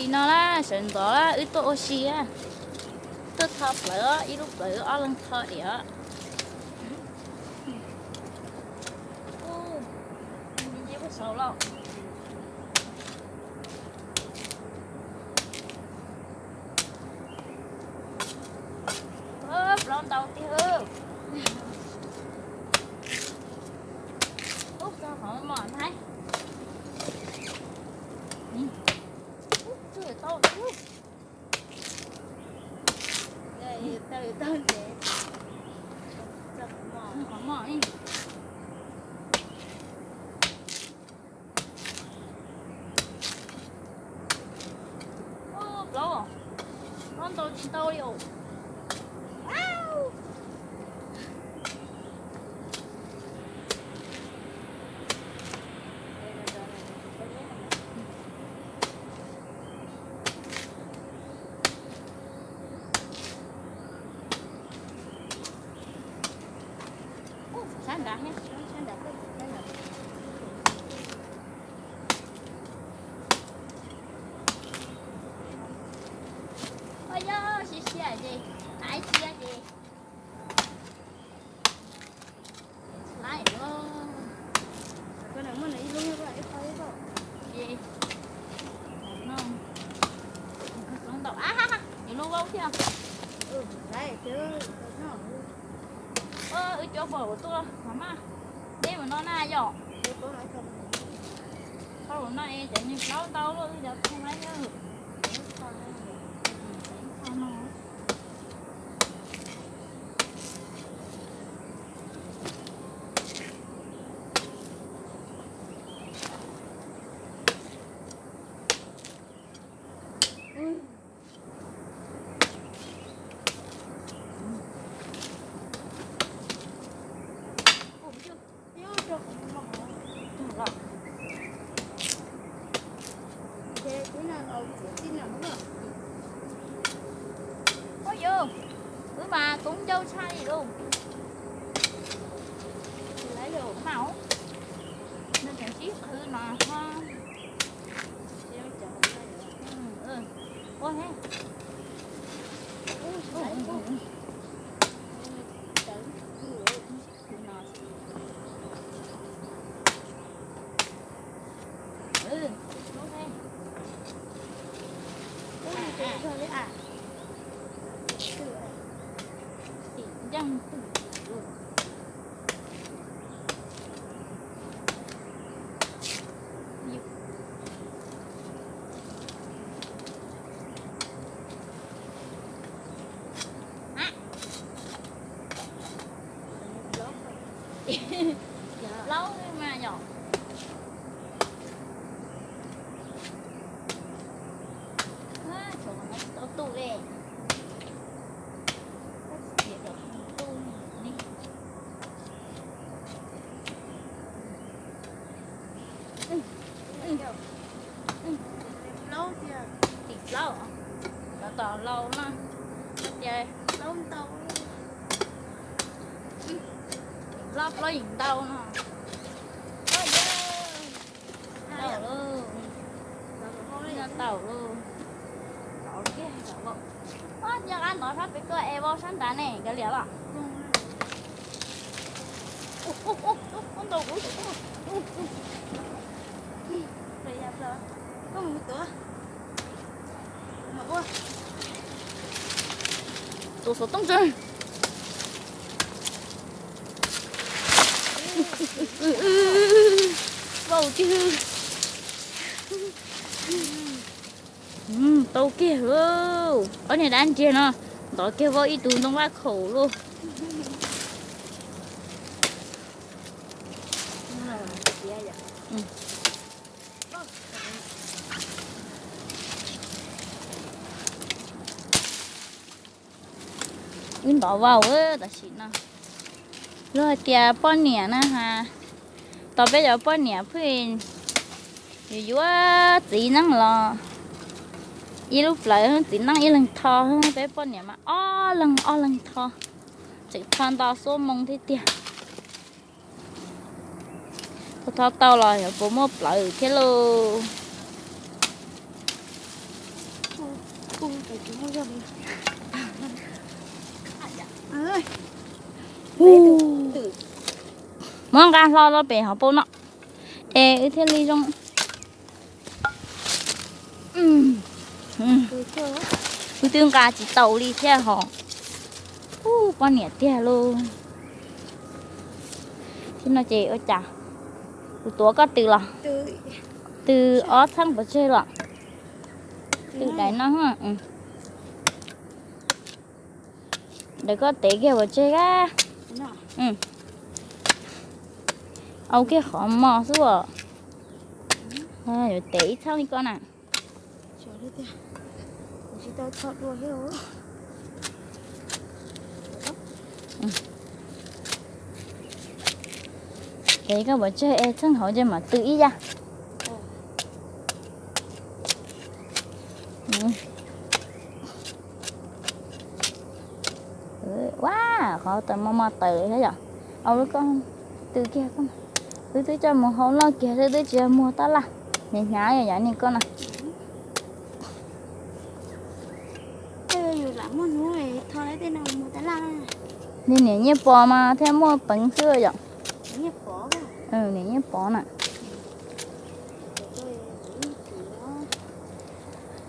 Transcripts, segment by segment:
Li no na, sawv ntxov na wb tuaj ua si na. Tuaj tho plawv, ib lub plawv ob leeg tho diam. Plaub ntau tiag. Ub, txog qhov mos nthaib. Ub, tau, tau ntev. Qhov mos. Plaub, plaub ntau tsis ntau li os. Sab nrad thiab, sab nrad. Ua yog siab siab ces, ib txhia ces. Laiv, muaj ib lub, ib qho, ib qho. Ntau, yus lub vaub thiab. Wb cov pom tuaj maj, deb mus no na yom. Qhov no es cov niag plaub ntau luaj wb cov thoo na yog. Ua yus, wb mas koob ncauj tshaj li lauj. Mas, nws tseem sib qhwv no ho. Ua he. Plaub mas yom. Tau tu li. Plaub tiag. Tim plaub, tos tos laus no, tias plaub ntau. Tim plaub plaub yim ntau no. Tau lauj. Tau lauj. Nyob qab ntov sab pem tuaj es vau sab nrad ne, kav liam los. Tus xov tooj tsev. Vau tiag. Tau kiag lauj. Ob niag dab ntsiag no ntov kiag vau ib tug ntoo vaj khaum lauj. Wb ntov vau tam sim no. Luag hais tias poj niam na has, tos peb cov poj niam pheej yuav yuav txiv neej los ib lub plawv txiv neej ib leeg tho, peb poj niam mas ob leeg ob leeg tho, tseem tho nto xuab moos thiab tiag. Tho tho tau los yuav puas muaj plawv thiab lauj. Muab nqa hlo rau pem hauv paus no es wb thiaj li zoo. Wb twb nqa tsis tau li thiab hos. Ub, poj niam tiag lauj. Thiab no ces ua cas kuv tuav koj tws los? Tws ob txheej pov tseg los? Tws daim no. Ntawm koj tev kiag pov tseg a. Au kiag qhov mos xwb os. Yuav tev ib txheej li koj na. Tev koj pov tseg es txheej hauv ces mam tws ib yam. Ua, qhov tawm mos mos tawm thiab yom. Au lub koj tws kiag koj. Wb twb coj mus hau loj kiag xwb twb tsis yog muag tab laj. Hnyav hnyav yom, yog niag koj no. Niag niam Nyiaj Pov mas thiaj muaj peev xwb yom. Niam Nyiaj Pov na.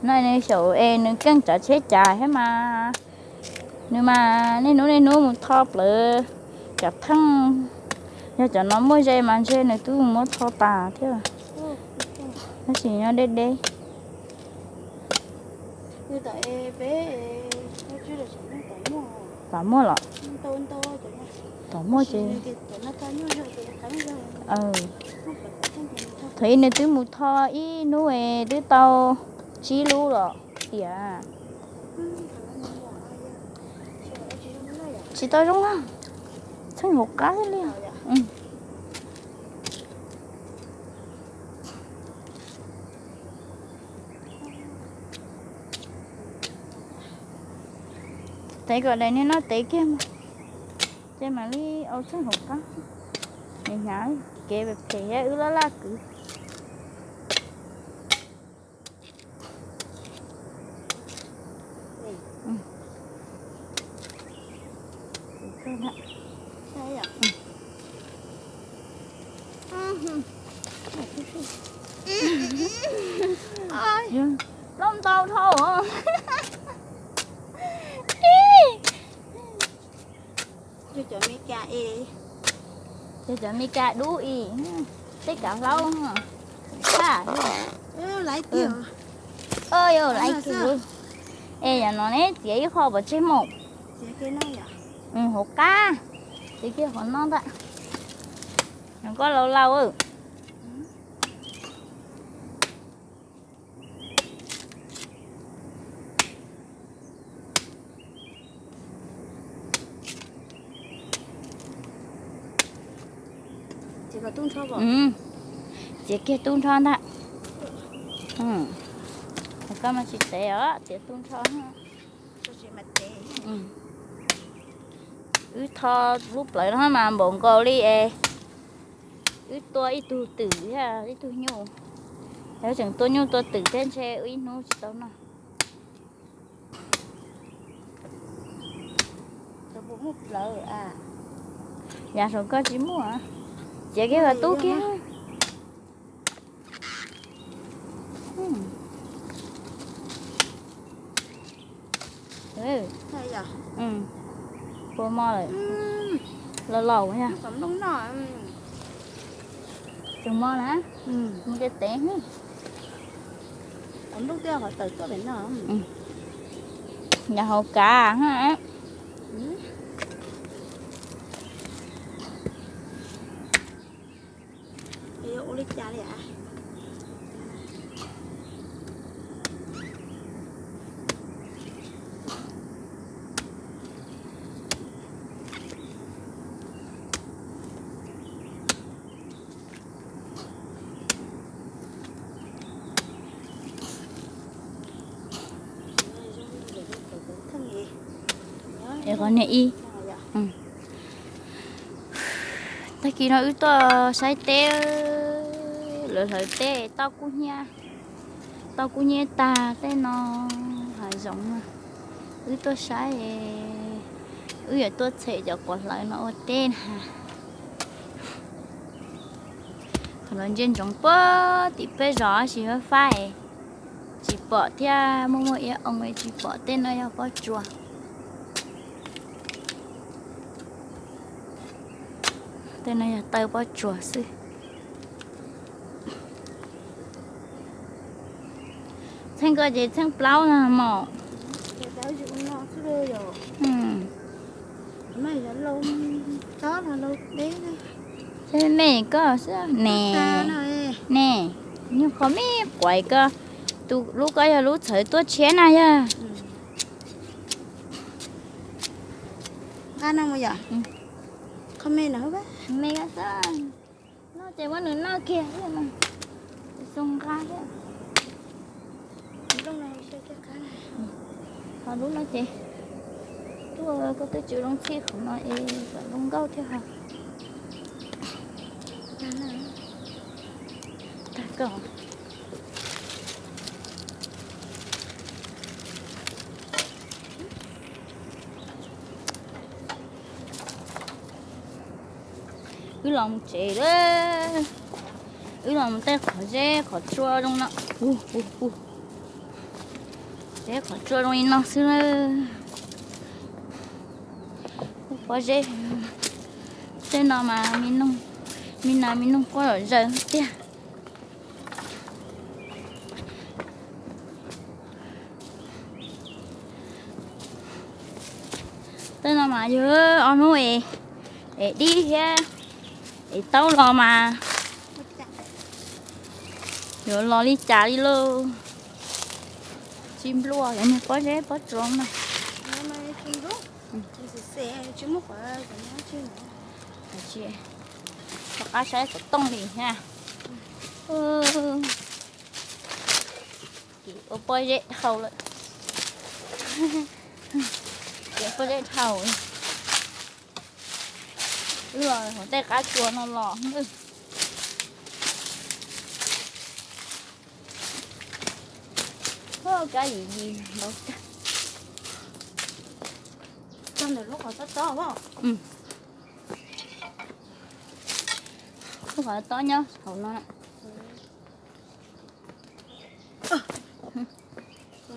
No nws xyaum es nws keej tsav tsheb cas thiab mas. Nws mas niaj hnub niaj hnub mus tho plawv cov theej. Yog cov no muaj ze mas ntshe nws twb mus muab tho tas thiab. Tab sis nyob deb deb. Tom muaj los? Tom muaj ces. Thaum ub nws twb mus tho ib hnub es twb tau tsib lub los tiag. Tsis tau zoo na. Txheej hauv qab thiab li. Tev kom daim niag no tev kiag mus, ces mam li au txheej hauv qab. Hnyav hnyav, kev phem thiab wb laj laj kwv. Plaub ntau dhau. Cov Meskas dub ib, tej kav hlaub. Laiv kiag, es yam no ne txiav ib qho pov tseg mus. Hauv qab, txiav kiag qhov no ntag. Koj laus laus. Txiav kiag tub nrho ntag. Koj mas tsis tev os, txiav tub nrho. Wb tho lub plawv no mas npaum nkaus li es wb tua ib tug twm thiab ib tug nyuj. Yog tseem tua nyuj tua twm thiab ntshe wb ib hnub tsis tau noj. Yav saum koj tsis muaj, txiav kiag kom tub kiag. Puas mos lawm? Los laus yog. Tseem mos na. Mus ces tev. Yav hauv kav. Es qhov niag ib, tag kis no wb tuaj saib teb, lawv hlawv teb toj kub hnyiab. Tau kub hnyiab tag tej no, hav zoov no, wb tuaj saib, wb yuav tuaj txhem cov quav hlawv no ua teb na. Qhov no ntsia ntsoov puag tim peb zos tab sis fab fab es tsis pom thiab, muaj muaj iab oo es tsis pom. Tej no yog pob tsuas, tej no yog taw pob tsuas xwb. Txheej ko ces txheej plaub no mos. Txheej me me koj xwb ne. Ne, nyuag qho me quav ko, tus lub ko yog lub txhawv tuaj tshiab na yog. Nqa no mus yom. Qhov me no, me xwb. Noj ces muab nws noj kiag thiab mas. Xoo nqa thiab. Qhov lub no ces tuaj koj twb tsis zoo txhij qhov no es kom zoo nkauj thiab hos. Tag koj. Wb los mus tsev lawm. Wb los mus tej qhov zeb qhov tsua zoo no. Zeb qhov tsua zoo li no xwb na. Pob zeb tej no mas me nas me noog quaj zom zaws tiag. Tej no mas yog ob hnub es dib thiab es taub los mas yuav los li cas li lauj. Tsis nplua cov niag pob zeb pob tsuas na. Rov qab saib xov tooj li thiab. Ces ua pob zeb dhau lawm. Ces pob zeb dhau. Wb los hauv tej qab tsua no los. Kab yim yim ntaus tag. Txog ntawm lub qhov tob tob os. Lub qhov tob nyob hauv no.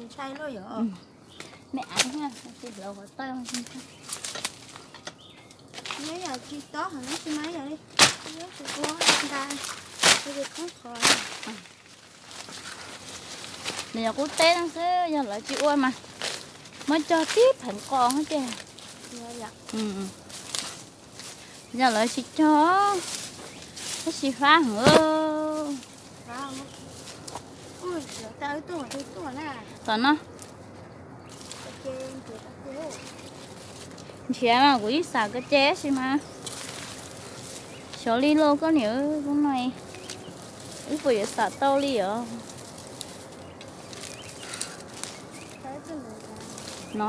Ntshai luaj yom. Me aiv, hlawv qhov tawj. Nyob yam tsis tob heev tsis mas yam li, nyob tsis ua nta, ua li khoob qhov. Nws yog qub teb xwb, yog lawv tsis ua mas muab cog tib pheev qos ces. Yog lawv tsis cog, tab sis fab heev. Tom no. Nrhiav mas kuv yeej xam koj ces tab sis mas xyov li lauj koj niam, hnub no wb puas yuav xam tau li os. No,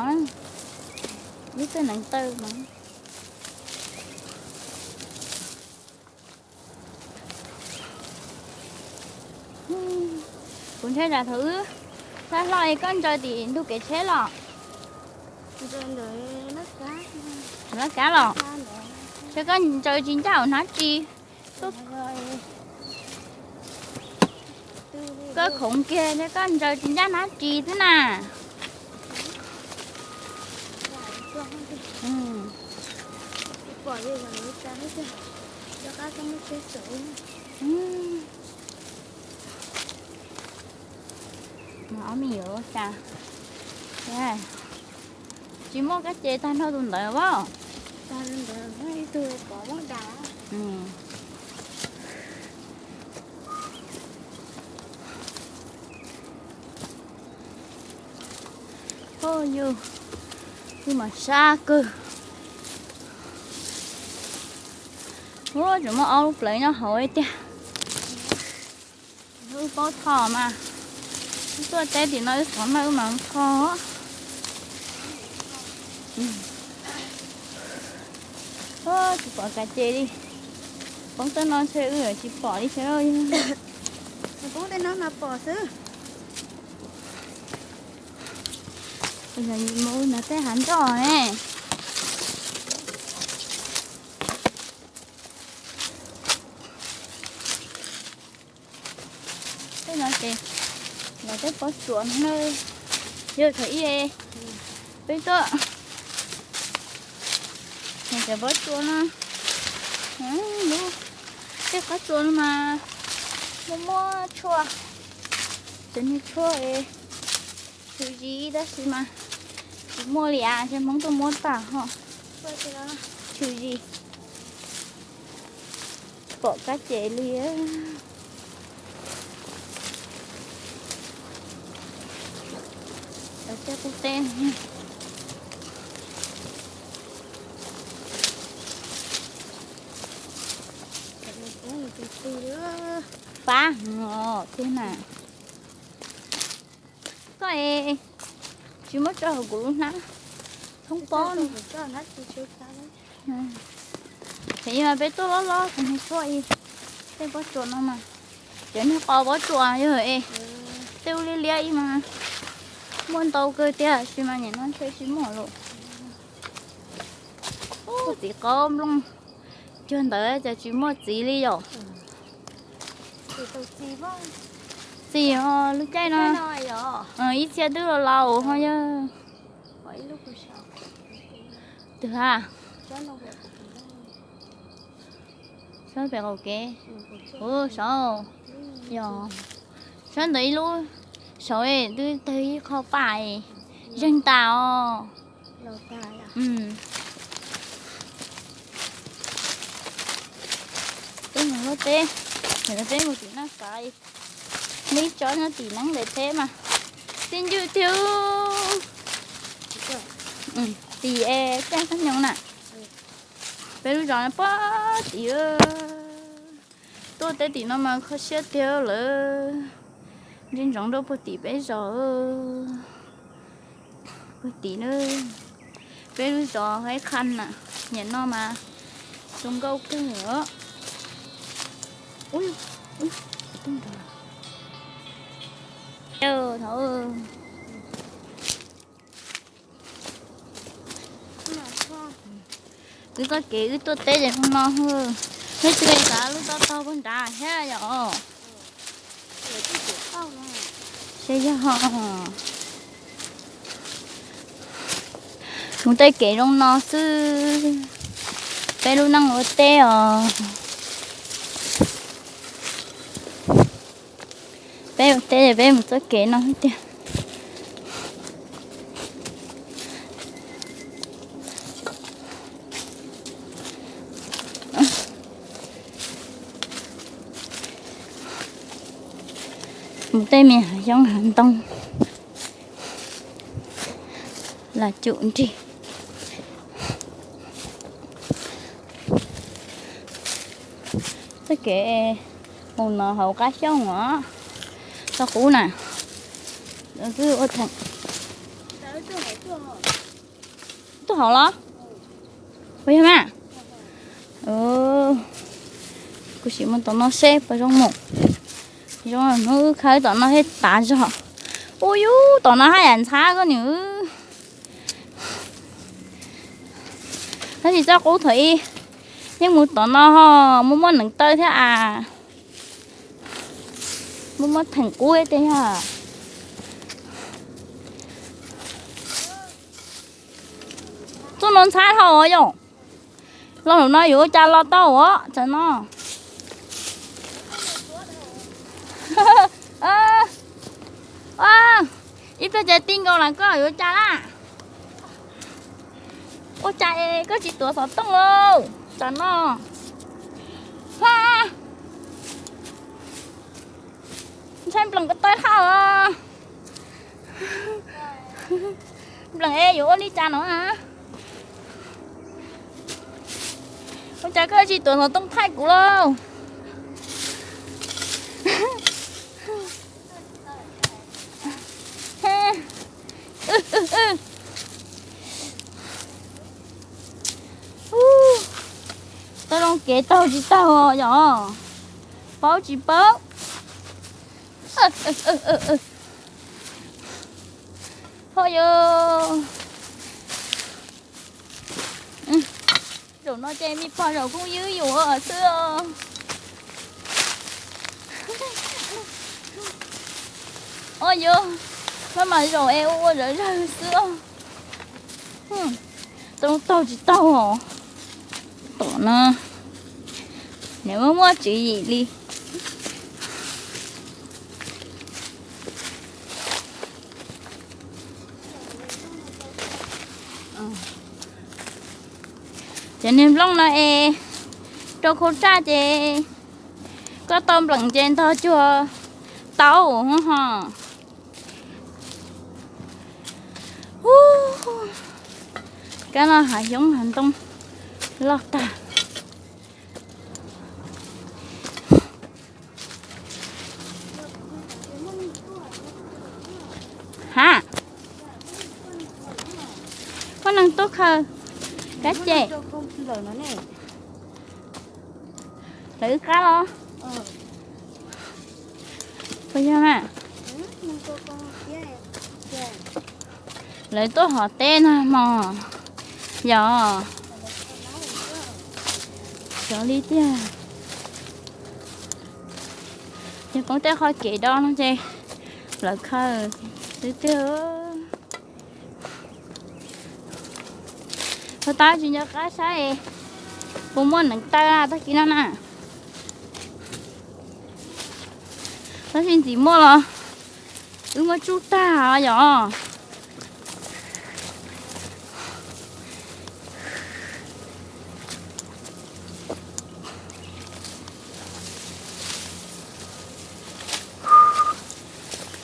ib tug neev taw no. Kuv ntshai tsam thaum wb hlob hlob es koj ntsaws tim ntug kev tsheb los. Laj kab los, ces koj ntsaws tsis ncaj hauv hnab ris. Koj khoov kiag thiab koj ntsaws tsis ncaj hnab ris xwb na. Ob me nyuam ua cas tsis muaj kab ces tag nrho tus ntawd as. Ua yus, yus mas sab kawg. Ua, tseem muaj ob lub plawv nyob hauv tiag. Wb paub tho mas, wb tuaj teb tim no wb xov na wb mas tho. Tsis pom kab ces li. Poob tej no ntshe wb yuav tsis pom li thiab. Poob tej no mas pom xwb. Mus no tej hav nroj ne. Tej no ces los tej pob tsuas no na. Yog thaum ub peb tuaj, cov pob tsuas no, lub tej qab tsuas no mas muaj muaj tshuaj, cov niag tshuaj tshwm sim tab sis mas tsis muaj li as, ntshe Hmoob tuaj muab tag ho. Tshwm sim, pom kab ces li. Cov caj qub teb, pab os tiag na. Koj es tsis muab tso hauv kuv lub hnab thoob pob no. Thaum ub mas peb tuaj lob lob cov niag tshuaj ib, tej pob tsuas no mas, cov niag qos pob tsuas yog es, tej ub liab liab ib mas muaj ntau kawg tiag, tab sis mas nim no ntshe tsis muaj lawm. Ub, txiv qaub nplooj cuag ntawd ces tsis muaj txiv li yom. Txiv os, lub caij no ib txhia twb los laus ho yog. Twg ha? Sab pem qaum kev. Ub, saud, yog sab ntawd ib lub, saud twb tawg ib qho paj, zeeg tas os. Peb mus lub teb, peb mus tim Naj Xav, muaj ib tsob nyob tim neeb ntawd thiab mas txi ncw tiag. Tim es caij kab nyoos na. Peb lub zos no puag tim, tuaj teb tim no mas kho siab tiag lawm. Ntsia ntsoov rau puag tim peb zos, puag tim na. Peb lub zos Haib Qha na, nim no mas zoo nkauj kawg os. Wb txoj kev wb tuaj teb ces zoo no. Nej tsis xav lub toj taug puag nrad thiab yom? Seb yog, mus tej kev zoo no xwb, peb lub neej ua teb os. Peb ua teb es peb mus txoj kev no xwb tiag. Mus tej me hav xyoob hav ntoo, lam cum nrig. Txoj kev mus no hauv qab xyoob os, txoj qub na, twb ua theem. Tuaj hauv los? Puas yog mas? Kuv sim mus tom no seb puas zoo mus. Zoo hnub wb khawb tom no thiaj tav zog. Ub yub, tom no haj yam ntxhab koj niam. Tab sis txoj qub thaum ub yeej mus tom no ho muaj muaj neev taw thiab as. Muaj muaj theem qub tiag yog. Txoj no ntxhab dhau yom. Los zaum no yuav ua cas los tau os tam no. Ib pliag ces ti nkaus lawm koj yuav ua cas lawm? Ua cas es koj tsis tuav xov tooj lauj tam no? Ha, ntshai npleem ko taw dhau. Npleem es yuav ua li cas no na? Ua cas koj tsis tuav xov tooj thaij kuv lauj? Tau zoo kev taug tsis taug yom? Paub tsis paub? Ho yog, zaum no ces me pog zaum koob ywb yus xwb os. Os yog, maj mam zaum es ua ua zawv zawg xwb os. Tau taug tsis taug os. Tom no nws muaj muaj tswv yim li. Cov niag nplooj no es rau khau raj ces koj tau npleem ces ntog cuag tau ho. Kab no hav xyoob hav ntoo loj tag. Ha, muaj neeg tuaj khaws kab ces lawv wb qab los. Puas yog na? Lawv tuaj hov teb no mog. Yog, xyov li tiag. Yog poob tej qhov kev do no ces lawv khaws xwb tiag. Puas tab tsis nco qab saib puas muaj neev taw tag kis no na. Tab sis ntxim muaj los wb muab tsuj tag yom.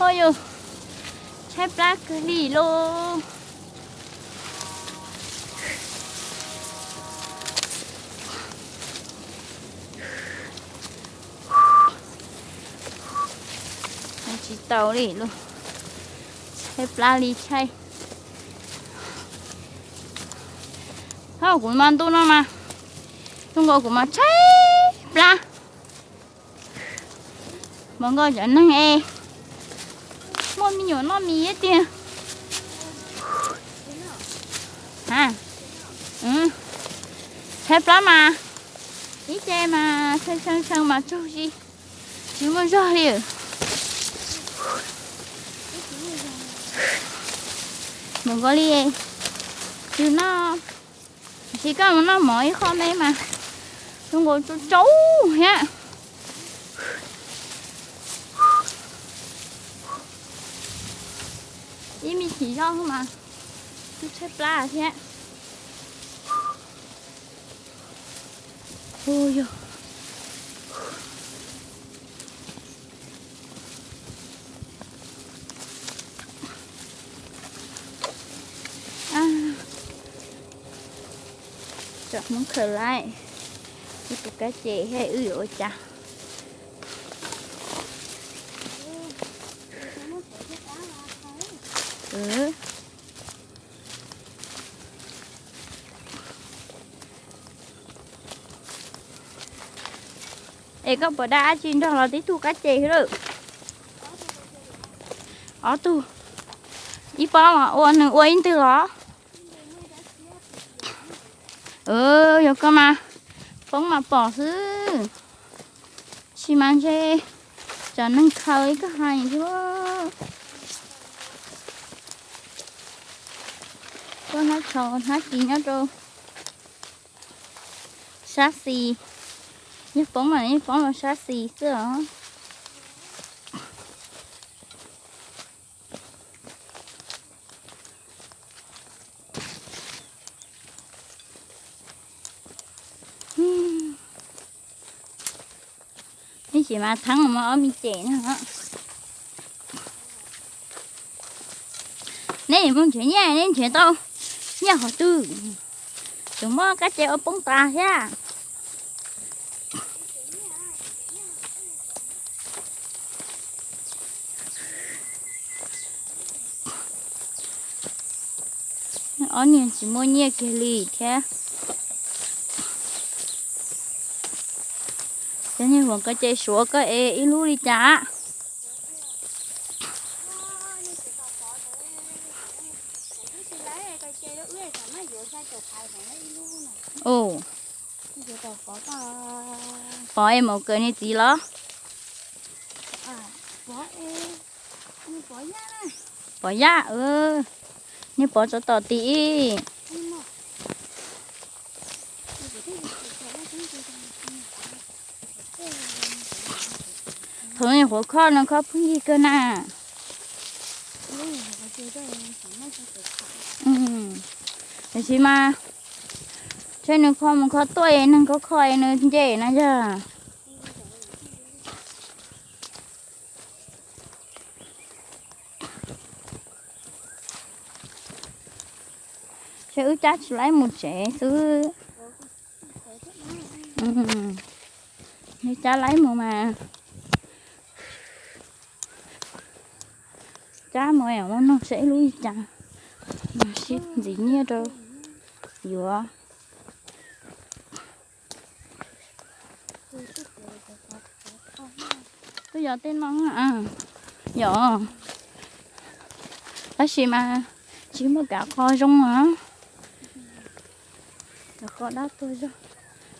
Ho yus, tshaib plab kawg li lauj. Tsis tau li lauj, tshaib plab li tshaib. Ho kuv mas ntu no mas, ntu nkaus kuv mas tshaib plab. Mas nkaus cov neeg es muaj me nyuam noj mis ib tiag. Tshaib plab mas, ib ce mas tshee tshee tshee mas tsaug zis, tsis muaj zog li. Mas nkaus li, tsis noj, tsis koj mus noj mov ib qho me mas, ntu nkaus tsaug tsaug thiab. Ib me chim zoj mas twb tshaib plab thiab. Hu yog, tsom Hmoob khaws laib ib tus kab ces thiab wb yuav ua cas. Es koj puas dab tsi nrog los tib tug kab ces lawm? Ob tug. Ib pob los ua nws ua ib ntwg los? Yog koj mas poob mas pom xwb. Tsis mas ntshe cov neeg khaws ib koj hais thiab. Koj hnab tshauv hnab kis nyob rau sab xis. Yog poob mas yeej poob rau sab xis xwb os. Ib chim mas theeb mus ob me ces no. Neb mus nrhiav nyiaj neb nrhiav tau nyiaj qhov twg? Tseem muab kab ces ua poob tas thiab. Ob niag tsis muaj nyiaj kiag li thiab. Cov niag huam kab ces suav koj es ib lub li cas? Ua, Pov es mus kawm niag txiv los? Pov Yaj, niag Pov tsov tom tim ib. Thaum nws qhuav kho nws kho pheej yig kawg na. Tiam sis mas tsam nws kho mus kho tuaj es neeg kho kho es nws nce na yog. Ces wb cab tsis laib mus tsev xwb. Nws cab laib mus mas. Cab mus es muab noog seb ib lub li cas, sib ntxiv nyiaj rau yuav. Twb yog tej no, yog, tab sis mas tsis muaj kav qos zoo os. Kav qos dab tuag zog,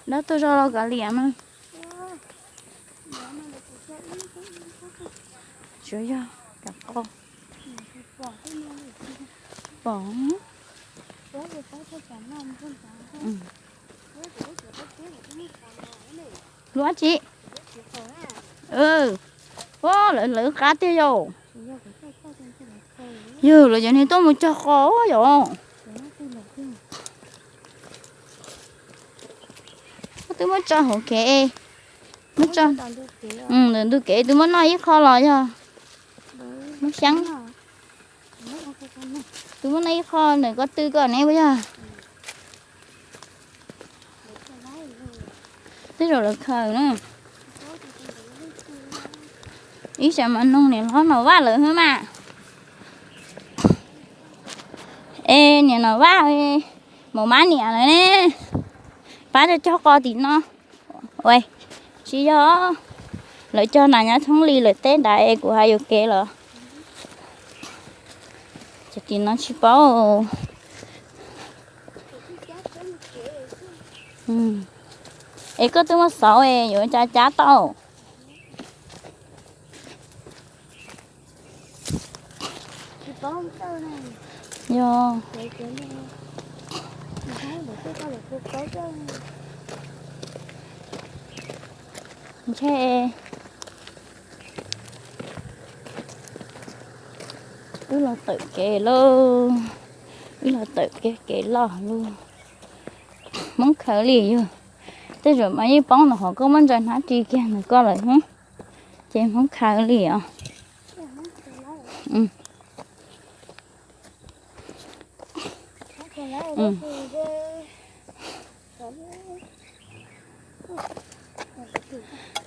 dab tuag zog los kav liam mas. Tsuas yog kav qos pom. Luab tsi? Ua, lawv lawv qab tiag yom. Yog lawv cov niag tuaj mus cog qos yom. Twb muab tso hauv kev, muab tso ntawm ntug kev, twb muab noj ib qho los yog muab xyaab. Twb muab noj ib qho ntawm ko tw ko ne puas yog? Tej zaum lawv khaws na. Ib tsam mas noog niam hlob Nom Vaj lawm xwb mas. Es niam Nom Vaj, Maum Mab niam lawm ne, pab cog cog qos tim no. Ua, tsis yog, lawv cog nram nyab Thoob Lis lawm teb nrad es kuv hais yuam kev lawm. Cov tim no tsis paub. Es koj twb muab xauv es yuav ua cas cab tau? Yog. Ntshe wb los tawm kev lauj, wb los tawm kiag kev loj lauj. Hmoob khaws li yog, tej zaum mas yeej poob ntawm qhov koj muab ntsaws hnab ris kiag ntawm koj lawm, ces Hmoob khaws li os.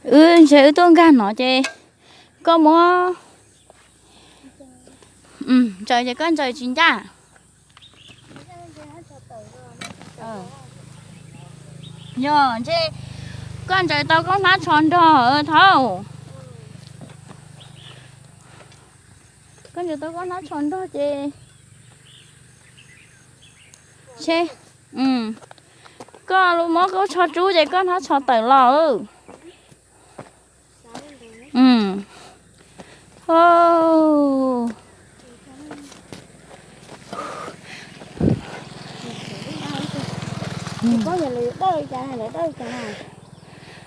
Wb ntshe wb tuaj nkag no ces koj muab ntsaws ces koj ntsaws tsis ncaj. Yog ntshe koj ntsaws tau koj hnab tsho nrog thaub. Koj ntsaws tau koj hnab tsho nrog ces, koj muab koj tsho rub ces koj hnab tsho tawm los.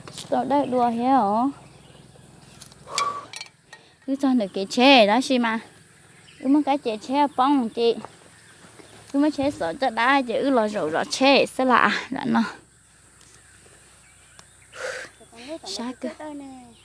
Tsis tau dawj dua thiab os. Wb txog ntawm kev tsheb tab sis mas wb muab kab ce tsheb poob ces wb muab tsheb xov caj dab ces wb los zaum zov tsheb xwb las lam no. Sab kawg.